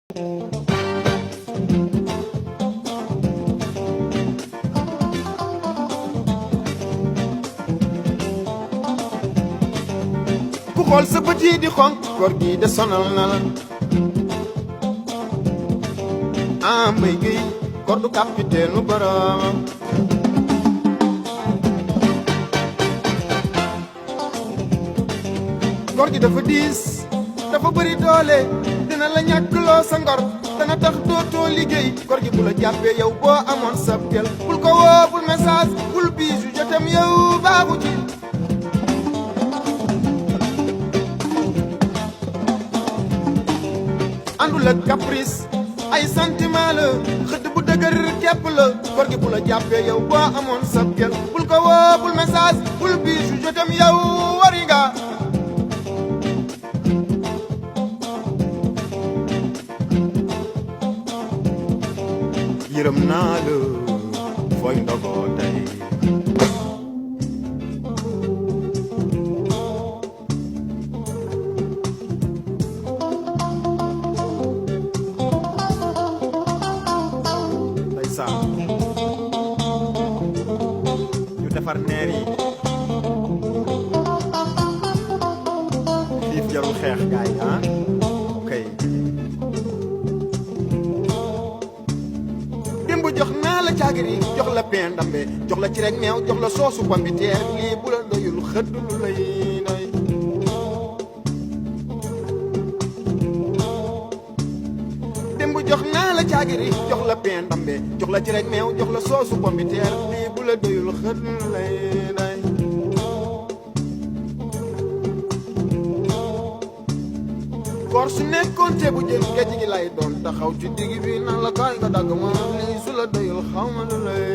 ku xool sa bët yi di xonk góor gi de sonal na la Mbaye Guèye góor du capitaine nu boroomam góor gi dafa diis dafa bëri doole dina la ñàkkloo sa ngor dana tax dootoo liggéey góor gi bu la jàppee yow boo amoon sab kel bul ko woo bul message bul biisu jotam yow baaxu ci àndul ak caprice ay sentiment la xëdd bu dëgër képp la góor gi bu la jàppee yow boo amoon sab kel bul ko woo bul message bul biisu jotam yow wari nga yërëm naa la fooy ndogoo tey ndeysaan ñu defar neer yi xiif jarul xeex gaay ok jox naa la caagiri jox la pain ndambe jox la ci rek meew jox la soosu pombiteer lii bu la doyul xëdd lu lay doy démb jox naa la caagiri jox la pain ndambe jox la ci rek meew jox la soosu pombiteer lii bu la doyul xëdd lu lay doy koor su nekkoon te bu jël géej gi lay doon taxaw ci digg bi nan la kaay nga dagg ma lii su la doyul xaw ma lu lay